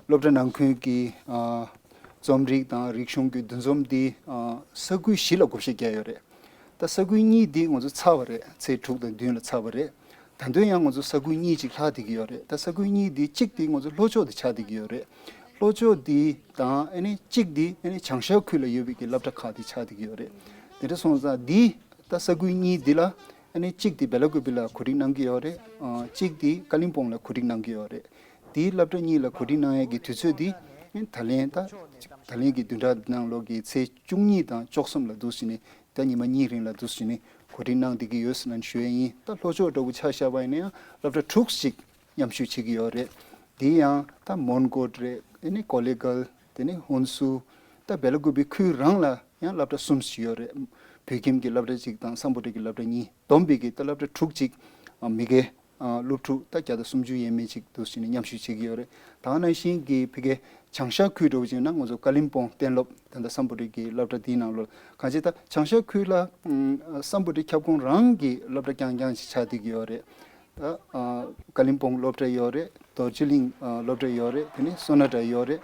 སློབ་གྲྭ་ནང་ཁུལ་གྱི་ཨ་རྩོམ་རིག་དང་རིག་གཞུང་གི་འདུ་འཛོམས་འདི་ཨ་ས་ཁུལ་བཞི་ལ་བགོ་བཤའ་བརྒྱབ་ཡོད་རེད། ད་ས་ཁུལ་གཉིས་འདི་ང་ཚོ་ཚར་བ་རེད། ཚེས་དྲུག་དང་བདུན་ལ་ཚར་བ་རེད། ད་དུང་ཡང་ང་ཚོ་ས་ཁུལ་གཉིས་ཅིག་ལྷག་བསྡད་ཀྱི་ཡོད་རེད། ད་ས་ཁུལ་གཉིས་འདི་གཅིག་འདི་ང་ཚོ་ལྷོ་ཕྱོགས་འདི་ཆགས་བསྡད་ཀྱི་ཡོད་རེད། ལྷོ་ཕྱོགས་འདི་དང་ཨ་ནི་གཅིག་འདི་ཨ་ནི་བྱང་ཤར་ཁུལ་ལ་ཡོད་པའི་གི་སློབ་གྲྭ་ཁག་འདི་ཆགས་བསྡད་ཀྱི་ཡོད་རེད། དེ་འདྲ་སོང་ཙང་འདི་ད་ས་ཁུལ་གཉིས་འདི་ལ་ཨ་ནི་གཅིག་འདི་སྦེ་ལ་ཀུ་པི་ལ་གོ་སྒྲིག་གནང་གི་ཡོད་རེད། ཨ་གཅིག་འདི་ཀ་ལིམ་པོང་ལ་གོ་སྒྲིག་གནང་གི་ཡོད་རེད། འདིའི་སློབ་གྲྭ་གཉིས་ལ་གོ་སྒྲིག་གནང་ཡས་ཀྱི་དུས་ཚོད་འདི་ཨ་ནི་ད་ལན་ད་ད་ལན་གྱི་བདུན་ཕྲག་ནང་ལོགས་ཀྱི་ཚེས་བཅུ་གཉིས་དང་བཅུ་གསུམ་ལ་འདུག་སེ་ནས་ད་ཉི་མ་གཉིས་རིང་ལ་འདུག་སེ་ནས་གོ་སྒྲིག་གནང་བསྡད་ཀྱི་ཡོད་ཟེར་ནས་ཞུ་ཡས་ཡིན། ད་ལྷོ་ཕྱོགས་འདྲ་བོ་ཆ་བཞག་པ་ཡིན་ན་ཡང་སློབ་གྲྭ་དྲུག་ཅིག་མཉམ་ཞུགས་བྱེད་ཀྱི་ཡོད་རེད། དེ་ཡང་ད་མོན་གྷོ་རེད། དེ་ནས་ཀོ་ལི་གྷལ། དེ་ནས་ཧོན་སུར། ད་སྦེ་ལ་ཀུ་པི་ཁུལ་རང་ལ་ ཡང་སློབ་གྲྭ་གསུམ་ཞིག་ཡོད་རེད། བོད་ཁྱིམ་གྱི་སློབ་གྲྭ་གཅིག་དང་སམ་བྷོ་ཊ་གི་སློབ་གྲྭ་གཉིས་བསྡོམས་པའི་གི་ད་སློབ་གྲྭ་དྲུག་ཅིག་ཨ་མི་སྒེར་ཨ་སློབ་ཕྲུག་ད་བརྒྱ་དང་སུམ་ཅུ་ཡས་མས་ཅིག་འདུག་ཟེར་ནས་མཉམ་ཞུགས་བྱེད་ཀྱི་ཡོད་རེད། ད་ག་ནང་བཞིན་གྱི་ཕ་གིའི་བྱང་ཤར་ཁུལ་འདྲ་བོ་ཅིག་ན་ང་ཚོ་ཀ་ལིམ་པོང་གཏན་སློབ་ད་ལྟ་སམ་བྷོ་ཊ་གི་སློབ་གྲྭ་འདིའི་ནང་ལོགས་གང་ཅི་ད་བྱང་ཤར་ཁུལ་ལ་ཨམ་སམ་བྷོ་ཊ་ཁྱབ་ཁོངས་རང་གི་སློབ་གྲྭ་རྐྱང་རྐྱང་ཅིག་ཆགས་བསྡད་ཀྱི་ཡོད་རེད། ད་ཨ་ཀ་ལིམ་པོང་སློབ་གྲྭ་ཡོད་རེད། རྡོ་རྗེ་གླིང་ཨ་སློབ་གྲྭ་ཡོད་རེད། དེ་ནས་སོ་ན་ཊ་ཡོད་རེད།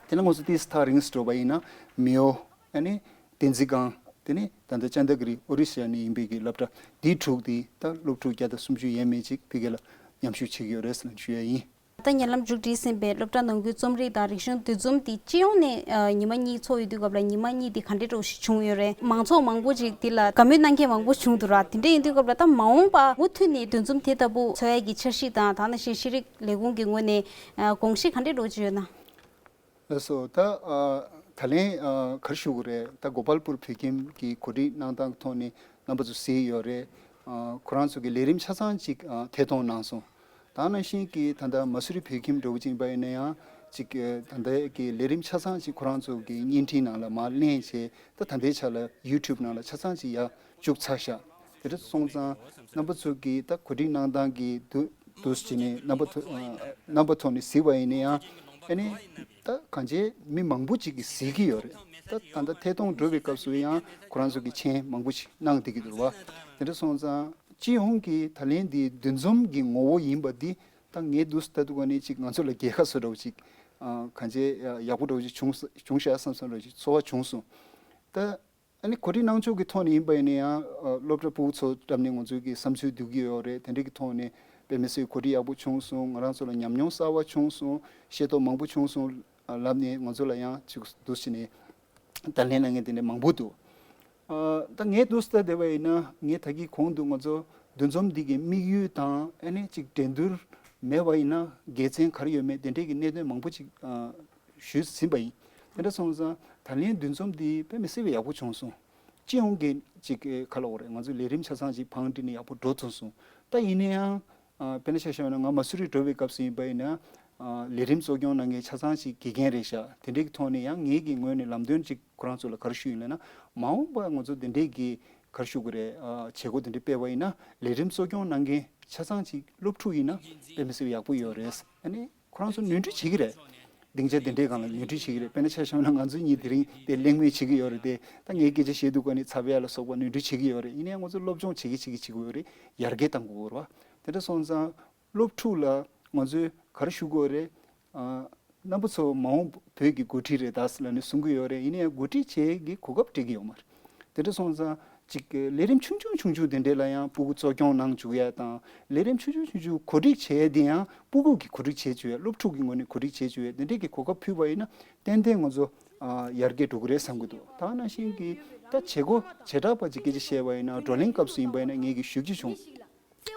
དེ་ནས་ང་ཚོ་ཏིས་ཐག་རིང་སུ་འགྲོ་བ་ཡིན་ན་མེའོ་ཨ་ནི་བསྟན་འཛིན་སྒང་། དེ་ནས་ད་ལྟ་ཅན་ད་གི་རི་ཨོ་རི་ཤ་ནས་ཡིན་པའི་གི་སློབ་གྲྭ་འདི་དྲུག་འདི་ད་སློབ་ཕྲུག་བརྒྱ་དང་སུམ་ཅུ་ཡས་མས་ཅིག་ཕ་གི་ལ་མཉམ་ཞུགས་བྱེད་ཀྱི་ཡོད་རེད་ཟེར་ནས་ཞུ་ཡ་ཡིན། ད་ཉེ་ལམ་མཇུག་སྒྲིལ་ཟིན་པའི་སློབ་གྲྭ་ནང་ཁུལ་རྩོམ་རིག་དང་རིག་གཞུང་འདུ་འཛོམས་འདི་སྤྱི་ཡོངས་ནས་ཨ་ཉི་མ་གཉིས་ཚོགས་ཡོད་དུས་སྐབས་ལ་ཉི་མ་གཉིས་འདི་ག་འདྲའི་འདྲ་བོ་ཞིག་བྱུང་ཡོད་རེད། མང་ཚོགས་མང་པོ་ཅིག་འདི་ལ་དགའ་མོས་གནང་མཁན་མང་པོ་བྱུང་འདུག་ར། དེ་འདྲ་ཡིན་དུས་སྐབས་ལ་ད་མ་འོངས་པ་མུ་མཐུད་ནས་འདུ་འཛོམས་དེ་ལྟ་བུ་འཚོགས་ཡ་གི་འཆར་གཞི་དང་ད་ནང་བཞིན་ཤེས་རིག་ལས་ཁུངས་ཀྱི་ངོས་ནས་ཨ་དགོངས་གཞི་ག་འདྲའི་འདྲ་བོ་ཅིག་ཡོད་ན། ལགས་སོ། ད་ཨ་ད་ལན་ཨ་ག་རེ་ཞུ་དགོས་རེད། ད་གོ་པལ་པུར་བོད་ཁྱིམ་གྱི་གོ་སྒྲིག་གནང་སྟངས་ཐོག་ནས་རྣམ་པ་ཚོ་གཟིགས་ཡོད་རེད། ཨ་ཁོ་རང་ཚོ་གི་ལས་རིམ་ཆ་ཚང་ཅིག་ཨ་ཐད་གཏོང་གནང་སོང་། ད་ནང་བཞིན་གྱི་ད་ལྟ་མ་སུ་རི་བོད་ཁྱིམ་འདྲ་བོ་ཅིག་ཡིན་པ་ཡིན་ན་ཡང་ཅིག་ཨ་ད་ལྟའི་གི་ལས་རིམ་ཆ་ཚང་ཅིག་ཁོ་རང་ཚོ་གི་བརྙན་འཕྲིན་ནང་ལ་མར་ལེན་བྱས། ད་ད་ལྟའི་ཆ་ལ་ཡུ་ཊུབ་ནང་ལ་ཆ་ཚང་ཅིག་ཡར་བཅུག་ཚར་ཤག་དེ་འདྲ་སོང་ཙང་རྣམ་པ་ཚོ་གིས་ད་གོ་སྒྲིག་གནང་སྟངས་ཀྱི་འདུ་འདུག་སེ་བྱས་ནས་རྣམ་པ་ཚོ་ཨ་རྣམ་པ་ཐོག་ནས་གཟིགས་པ་ཡིན་ན་ཡང་ཨ་ནི་ད་གང་ཅི་མི་མང་པོ་ཅིག་གིས་གཟིགས་ཀྱི་ཡོད་རེད། ད་ད་ལྟ་ཐད་གཏོང་འགྲོ་བའི་སྐབས་སུ་ཡང་ཁོ་རང་ཚོ་གིས་མཆན་མང་པོ་ཞིག་གནང་བསྡད་ཀྱི་འདུག་བ། དེ་འདྲ་སོང་ཙང་སྤྱི་ཡོངས་ཀྱི་ད་ལན་འདི་འདུ་འཛོམས་ཀྱི་ངོ་བོ་ཡིན་པ་འདི་ད་ངས་འདུག་སེ་ལྟ་དུས་ག་ནས་ཅིག་ང་ཚོ་ལ་རྒྱལ་ཁ་བཟོ་འདྲ་བོ་ཅིག་ཨ་གང་ཅི་ཡག་པོ་འདྲ་བོ་ཅིག་བྱུང་བྱུང་ཤག་བསམ་བསམ་འདྲ་བོ་ཅིག་ཚོར་བ་བྱུང་སོང་། ད། ཨ་ནི་གོ་སྒྲིག་གནང་ཕྱོགས་ཀྱི་ཐོག་ནས་ཡིན་པ་ཡིན་ན་ཡང་ཨ་སློབ་གྲྭ་ཕྲུ་གུ་ཚོ་འགྲམ་ནས་ང་ཚོའི་གི་བསམ་ཚུལ་བསྡུ་གི་ཡོད་རེད། དེ་འདྲ་གི་ཐོག་ནས་དཔེ་མི་སྲིད་གོ་སྒྲིག་ཡག་པོ་བྱུང་སོང་། ང་རང་ཚོ་ལ་ཉམས་མྱོང་གསར་བ་བྱུང་སོང་། ཤེས་རྟོགས་མང་པོ་བྱུང་སོང་ལབ་ནས་ང་ཚོ་ལ་ཡང་ཅིག་འདུག་སེ་བྱས་ནས་ད་ལན་གནང་མཁན་དེ་འདྲ་མང་པོ་འདུག་ཨ་ད་ངས་འདུག་སེ་ལྟ་བསྡད་པ་ཡིན་ན་ངས་ད་གིན་གོང་དུ་ང་ཚོ་འདུ་འཛོམས་འདི་གི་དམིགས་ཡུལ་དང་ཨ་ནི་ཅིག་འགྲན་བསྡུར་མེད་པ་ཡིན་ན་དགེ་མཚན་ག་རེ་ཡོད་མེད་དེ་འདྲའི་གི་གནད་དོན་མང་པོ་ཅིག་ཨ་ཞུས་ཟིན་པ་ཡིན། དེ་འདྲ་སོང་ཙང་ད་ལན་འདུ་འཛོམས་འདི་དཔེ་མི་སྲིད་པའི་ཡག་པོ་བྱུང་སོང་། སྤྱི་ཡོངས་ཀྱི་ཅིག་ག་ལབ་དགོས་རེད། ང་ཚོའི་ལས་རིམ་ཆ་ཚང་ཅིག་བང་བསྒྲིགས་ནས་ཡག་པོ་འགྲོ་ཐུབ་སོང་། ད་ཡིན་ན་ཡང་ཨ་དཔེར་ན་ཆ་བཞག་ན་ང་མ་སུ་རི་འགྲོ་བའི་སྐབས་སུ་ཡིན་པ་ཡིན་ན་ཨ་ལས་རིམ་གཙོ་སྐྱོང་གནང་མཁན་ཆ་ཚང་ཅིག་དགེ་རྒན་རེད་ཤག་དེ་འདྲའི་གི་ཐོག་ནས་ཡང་ངེད་ཀྱི་ངོས་ནས་ལམ་སྟོན་ཅིག་ཁོ་རང་ཚོ་ལ་ག་རེ་ཞུས་ཡིན་ལབ་ན། མ་འོངས་པར་ང་ཚོ་དེ་འདྲའི་གི་ག་རེ་ཞུ་དགོས་རེད། ཨ་བྱེད་སྒོ་དེ་འདྲ་སྤེལ་བ་ཡིན་ན་ལས་རིམ་གཙོ་སྐྱོང་གནང་མཁན་ཆ་ཚང་ཅིག་སློབ་ཕྲུག་ཡིན་ན་དཔེ་མི་སྲིད་པའི་ཡག་པོ་ཡོད་རེད། ཨ་ནི་ཁོ་རང་ཚོ་ནོར་འཁྲུལ་བྱེད་ཀྱི་རེད། སྡིངས་ཆ་དེ་འདྲའི་སྒང་ལ་ནོར་འཁྲུལ་བྱེད་ཀྱི་རེད། དཔེར་ན་ཆ་བཞག་ན་ང་ཚོ་གཉིས་དེ་རིང་དེ་གླེང་མོལ་བྱེད་ཀྱི་ཡོད་རེད་དེ། ད་ངས་སྐད་ཆ་བཤད་དུས་ག་ནས་ཚ་བའི་ཡ་ལ་སོགས་པ་ནོར་འཁྲུལ་བྱེད་ཀྱི་ཡོད་རེད། ཡིན་ནའང་ང་ཚོ་སློབ་སྦྱོང་བྱེད་ཀྱི་བྱེད་ཀྱི་བྱེད་ཀྱི་ཡོད་རེད། ཡར་རྒྱས་གཏང་དགོས་རེད་བ། དེ་འདྲ་སོང་ཙང་སློབ་ཕྲུག་ལ་ང་ཚོས་ག་རེ་ཞུ་དགོས་རེད། ཨ་རྣམ་པ་ཚོ་མ་འོངས་བོད་ཀྱི་འགོ་ཁྲིད་རེད་ད་ཟེར་ལབ་ནས་གསུང་གི་ཡོད་རེད། ཡིན་ནའང་འགོ་ཁྲིད་བྱེད་ཀྱི་གོ་སྐབས་སྤྲད་ཀྱི་ཡོད་མ་རེད། དེ་འདྲ་སོང་ཙང་ཅིག་ལས་རིམ་ཆུང་ཆུང་ཆུང་ཆུང་དེ་འདྲས་ལ་ཡང་སྤུ་གུ་གཙོ་སྐྱོང་གནང་བཅུག་ཡ་དང་། ལས་རིམ་ཆུང་ཆུང་ཆུང་ཆུང་གོ་སྒྲིག་བྱེད་ཡ་དེ་ཡང་སྤུ་གུ་གིས་གོ་སྒྲིག་བྱེད་བཅུག་ཡ། སློབ་ཕྲུག་གི་ངོས་ནས་གོ་སྒྲིག་བྱེད་བཅུག་ཡ་དེ་འདྲས་ཀྱི་གོ་སྐབས་ཕུལ་བ་ཡིན་ན་ཏན་ཏན་ང་ཚོ་ཨ་ཡར་རྒྱས་འགྲོ་གི་རེད་བསམ་གྱི་འདུག་ད་ནང་བཞིན་གྱི་ད་བྱེད་སྒོ་བྱེ་བྲག་པ་ཅིག་སྐད་ཆ་བཤད་པ་ཡིན་ན་བགྲོ་གླེང་སྐབས་སུ་ཡིན་པ་ཡིན་ན་ངེད་ཀྱིས་ཞུ་རྒྱུ་བྱུང་།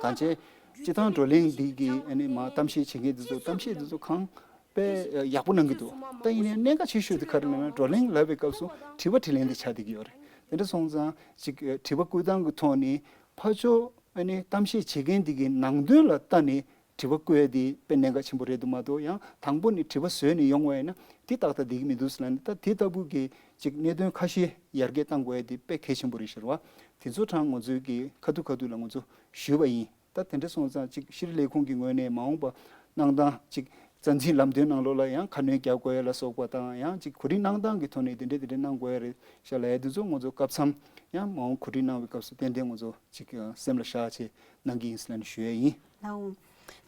ད་ཆ་སྤྱི་བཏང་བགྲོ་གླེང་འདི་གི་ཨ་ནི་མ་གཏམ་བཤད་བྱེད་མཁན་འདི་ཚོ་གཏམ་བཤད་འདི་ཚོ་གང་དཔེ་ཡག་པོ་གནང་གི་འདུག་ད་ཡིན་ནའི་གནད་འགག་ཆེ་ཤོས་དེ་ག་རེ་ལབ་ན་བགྲོ་གླེང་ལབ་པའི་སྐབས་སུ་དྲི་བ་དྲིས་ལན་དེ་ཆགས་བསྡད་ཀྱི་ཡོད་རེད། དེ་འདྲ་སོང་ཙང་ཅིག་དྲི་བ་བཀོད་སྟངས་ཀྱི་ཐོག་ནས་ཕར་ཕྱོགས་ཨ་ནི་གཏམ་བཤད་བྱེད་མཁན་འདི་གི་ནང་དོན་ལ་ལྟ་ནས་དྲི་བ་བཀོད་ཡ་དེ་དཔེ་གནད་འགག་ཆེན་པོ་རེད་འདུག་མ་གཏོགས། ཡང་དང་པོ་ནས་དྲི་བ་བཟོས་ནས་ཡོང་བ་ཡིན་ན་དེ་ཏག་ཏག་བསྡད་ཀྱི་མི་འདུག་ཟེར་ལབ་ནས། ད་དེ་ལྟ་བུ་གི་ཅིག་གནད་དོན་ཁ་ཤས་ཡར་རྒྱས་གཏང་དགོས་ཡ་དེ་དཔེ་གལ་ཆེན་པོ་རེད་ཤག་བ། དེ་ཚོ་གྲངས་ང་ཚོའི་གི་ཁ་ཐུག་ཁ་ཐུག་ལ་ང་ཚོ་ཞུས་པ་ཡིན། ད་དེ་འདྲ་སོང་ཙང་ཅིག་ཤེས་རིག་ལས་ཁུངས་ཀྱི་ངོས་ནས་མ་འོངས་པ་གནང་སྟངས་ཅིག་རྩ་འཛིན་ལམ་སྟོན་ནང་ལོགས་ལ་ཡང་ཁ་སྣོན་རྒྱག་དགོས་ཡ་ལ་སོགས་པ་དང་། ཡང་ཅིག་གོ་སྒྲིག་གནང་སྟངས་ཀྱི་ཐོག་ནས་དེ་འདྲ་དེ་འདྲ་གནང་དགོས་ཡ་རེད་ཤག་ལབ་ཡ་དེ་ཚོ་ང་ཚོ་སྐབས་མཚམས་ཡང་མ་འོངས་གོ་སྒྲིག་གནང་བའི་སྐབས་སུ་ཏན་ཏན་ང་ཚོ་ཅིག་སེམས་ལ་བཞག་བྱས་གནང་གི་ཡིན་ཟེར་ནས་ཞུ་ཡ་ཡིན། ལགས་འོང་།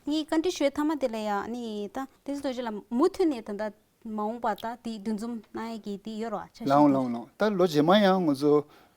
ངས་བཀའ་འདྲི་ཞུ་ཡ་མཐའ་མ་དེ་ལ་ཡང་ནི་ད་བསྟན་འཛིན་རྡོ་རྗེ་ལགས་མུ་མཐུད་ནས་ད་ལྟ་མ་འོངས་པ་ད་དེའི་འདུ་འཛོམས་གནང་ཡས་ཀྱི་དེ་ཡོད་རེད་བ། འཆར་གཞི་ལའང་དེ། ལའང་ལའང་། ད་ལོ་རྗེས་མ་ཡང་ང་ཚོ་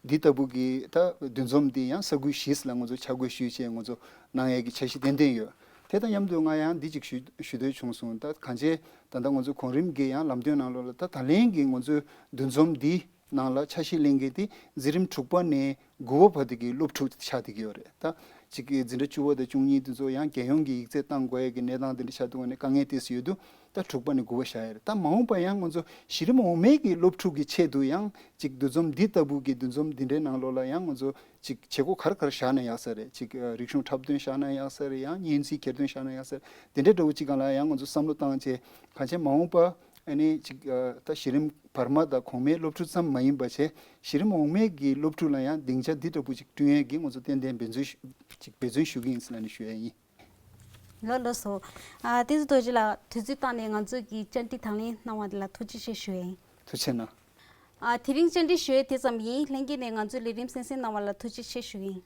འདི་ལྟ་བུ་གི་ད་འདུ་འཛོམས་འདི་ཡང་ས་ཁུལ་བཞི་ལ་ང་ཚོ་ཆ་བགོས་ཞུས་བྱས་ང་ཚོ་གནང་ཡས་ཀྱི་འཆར་གཞི་ཏན་ཏན་ཡོད། དེ་དང་མཉམ་དུ་ང་ཡང་འདི་གཅིག་ཞུ་ཞུ་འདོད་བྱུང་སོང་། ད་གང་ཅི་ད་ལྟ་ང་ཚོ་གོང་རིམ་གྱི་ཡང་ལམ་སྟོན་ནང་ལོགས་ལ་ད་ད་ལན་གྱི་ང་ཚོའི་འདུ་འཛོམས་འདི་ནང་ལ་ཆ་ཤས་ལེན་མཁན་དེ་འཛིན་རིམ་དྲུག་པ་ནས་དགུ་པ་བར་དུ་གི་སློབ་ཕྲུག་ཆགས་བསྡད་ཀྱི་ཡོད་རེད། ད་གཅིག་གི་འཛིན་གྲྭ་བཅུ་པ་དང་བཅུ་གཉིས་དེ་ཚོ་ཡང་རྒྱལ་ཡོངས་ཀྱི་ཡིག་ཚད་གཏང་དགོས་ཡས་ཀྱི་གནས་སྟངས་དེ་འདྲ་ཆགས་འདུག་ནས་དཀའ་ངལ་ཏོག་ཙམ་ཡོད་དུས་ད་དྲུག་པ་ནས་དགུ་པ་བཞག་ཡོད་རེད། ད་མ་འོངས་པ་ཡང་ང་ཚོ་གཞི་རིམ་འོག་མའི་གི་སློབ་ཕྲུག་གི་ཆེད་དུ་ཡང་གཅིག་འདུ་འཛོམས་འདི་ལྟ་བུ་གི་འདུ་འཛོམས་འདི་འདྲའི་ནང་ལོགས་ལ་ཡང་ང་ཚོ་གཅིག་བྱེད་སྒོ་ག་རེ་ག་རེ་བཞག་ན་ཡག་ས་རེད། གཅིག་རིག་གཞུང་འཁྲབ་སྟོན་བཞག་ན་ཡག་ས་རེད། ཡང་སྙན་ཚིག་གྱེར་འདོན་བཞག་ན་ཡག་ས་རེད། དེ་འདྲའི་འདྲ་བོ་གཅིག་སྒང་ལ་ཡང་ང་ཚོ་བསམ་བློ་བཏང་བྱས་གང་ཅི་མ་འོངས་པ་ ཨ་ནི་ཅིག་ཨ་ད་གཞི་རིམ་བར་མ་དང་གོང་མའི་སློབ་ཕྲུག་ཙམ་མ་ཡིན་པ་བྱས་གཞི་རིམ་འོག་མའི་གི་སློབ་ཕྲུག་ལ་ཡང་སྡིངས་ཆ་འདི་འདྲ་པོ་ཅིག་བསྐྲུན་ཡས་ཀྱི་ང་ཚོ་ཏན་ཏན་འབད་བརྩོན་ཞུ་ཅིག་འབད་བརྩོན་ཞུ་གི་ཡིན་ཟེར་ནས་ཞུ་ཡས་ཡིན། ལགས་ལགས་སོ། ཨ་བསྟན་འཛིན་རྡོ་རྗེ་ལགས་དུས་ཚོད་བཏང་ནས་ང་ཚོ་གི་བཅར་འདྲི་དང་ལེན་གནང་བ་འདི་ལ་ཐུགས་རྗེ་ཆེ་ཞུ་ཡས་ཡིན། ཐུགས་རྗེ་གནང་། ཨ་དེ་རིང་བཅར་འདྲི་ཞུ་ཡས་དེ་ཙམ་ཡིན། ལྷན་རྒྱས་ནས་ང་ཚོའི་ལས་རིམ་གསན་གཟིགས་གནང་བ་ལ་ཐུགས་རྗེ་ཆེ་ཞུ་གི་ཡིན།